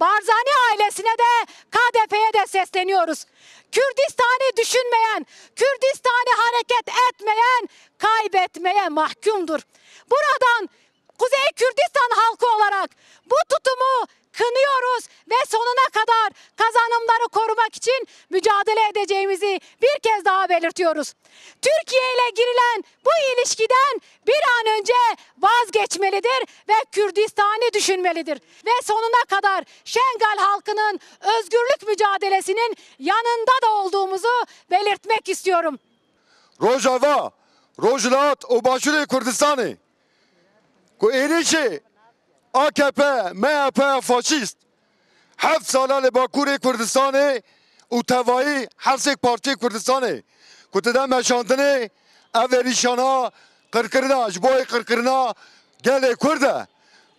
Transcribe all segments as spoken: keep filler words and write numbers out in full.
Barzani ailesine de, K D P'ye de sesleniyoruz. Kürdistan'ı düşünmeyen, Kürdistan'ı hareket etmeyen kaybetmeye mahkumdur. Buradan Kuzey Kürdistan halkı olarak bu tutumu kınıyoruz ve sonuna kadar kazanımları korumak için mücadele edeceğimizi bir kez daha belirtiyoruz. Türkiye ile girilen bu ilişkiden bir an önce vazgeçmelidir ve Kürdistan'ı düşünmelidir. Ve sonuna kadar Şengal halkının özgürlük mücadelesinin yanında da olduğumuzu belirtmek istiyorum. Rojava, Rojhilat û Başûrê Kurdistanê ku êrişê A K P, M H P ya faşîst heft sala li Bakurê Kurdistanê û tevayî her sê parçeyê Kurdistanê ku tide meşandinê, ev êrîşana qirkirina, ji bo qirkirina gelê Kurd e,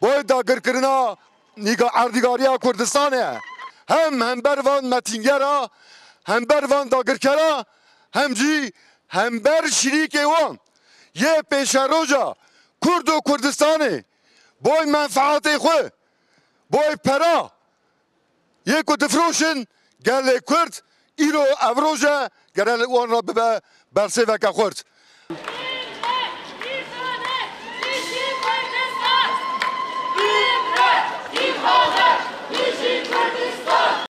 bo dagirkirina nîga-, erdnîgariya Kurdistanê ye. Hem hember van metîngera, hember van dagirkera, hem jî hember şirîkê wan yê pêşeroja Kurd û Kurdistanê boy menfaatê xwe, boy pera yê ku difroşin gelê Kurd îro ev roj e, gere li wan re bibe bersêveke xurt.